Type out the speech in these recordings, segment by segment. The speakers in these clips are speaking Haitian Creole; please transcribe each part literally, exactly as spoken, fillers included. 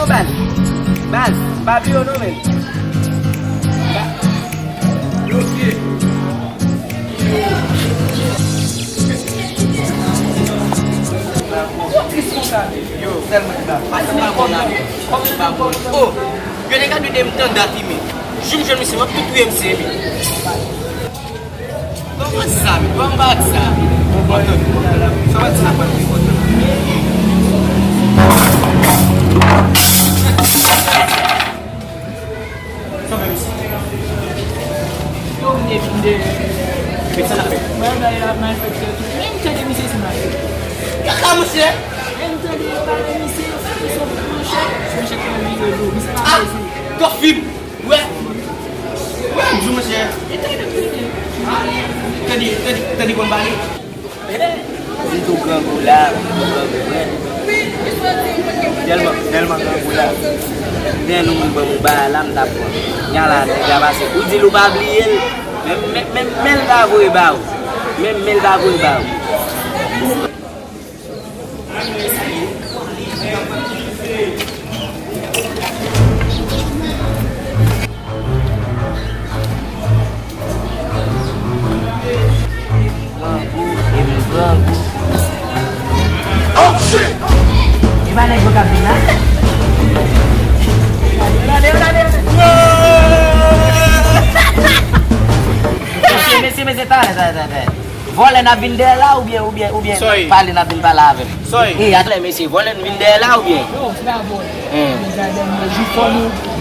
Baz, baz, m pa bliye w non, men. Yo, sèlman ki pa bon. Kòm li pa bon. Oh, yo te ka dwe de m tan dati, men. Jou m jwenn misye, m ap tou touye misye, men. Kòman sa, men? Kòman bagay sa? Sa pa di sa pa t enpòtan. Sa fè misye? Yo, m te vin de. Men sa n ap fè? Mwen bay la malfektè tou. Men m tande misye se malfektè. Kaka, monchè! Men m tande yo pale misye, misye se yon chèf. Se yon chèf nan vire do. Misye pa vle di. Twòp fim! Wè! Wè, m di w, monchè. Tande, tande, tande konn pale. Li tou grangou la, li tou grangou, wè. Tèlman, tèlman grangou la. Gen yon moun ban m yon bagay la, m t ap pran. Nya la, nèg la pase. Ou di l ou pa bliye l. Men, men, men, men l pa voye ba ou. Men, men l pa voye ba ou. Grangou, e m grangou. Oh, shit! E pa nèg yo k ap vin la? Gade, gade, gade. Mesye, mesye, mesye, talè, talè, talè, talè. Vòlè n ap vin dèyè la oubyen, oubyen, oubyen pale n ap vin pale avè l? Soy. E, atann, mesye, vòlè n vin dèyè la oubyen? Yo, se pa vòlè. Hmm.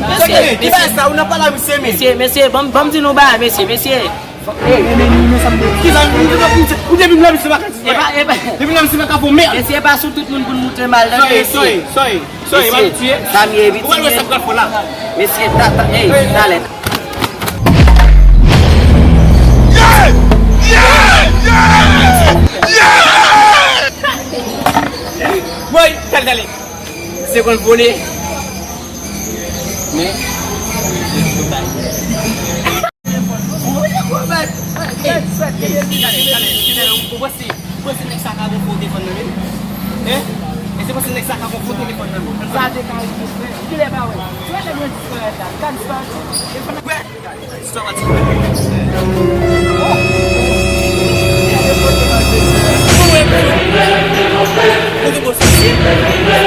Mesye, ki bagay sa, ou nan pale a misye, men? Mesye, mesye, ban m, ban m di nou bagay, mesye, mesye. Ki sa, ou depi m la misye pa ka di. Epa, epa. Depi m la misye pa ka fè mèd. Mesye, e pa sou tout moun pou n moute mal, tande, mesye. Soy, soy, soy. Soy, m abitye. Mesye, sa m ye, piti. Ou wè sa m pral fè la. Mesye, ta, ta, ey, talè. Woy, talè, talè. Se konn vole. Men. Ou panse, ou panse nèg sa ka gon fo telefòn nan men? Hein? Èske w panse nèg sa ka gon fo telefòn nan men? Sa te ka rive, frè. Kilè pa wè? Kilè nèg mwen disparèt la? Li ka disparèt tou. Telefòn nan. Wè! Sa w ap di? Kote bòs la?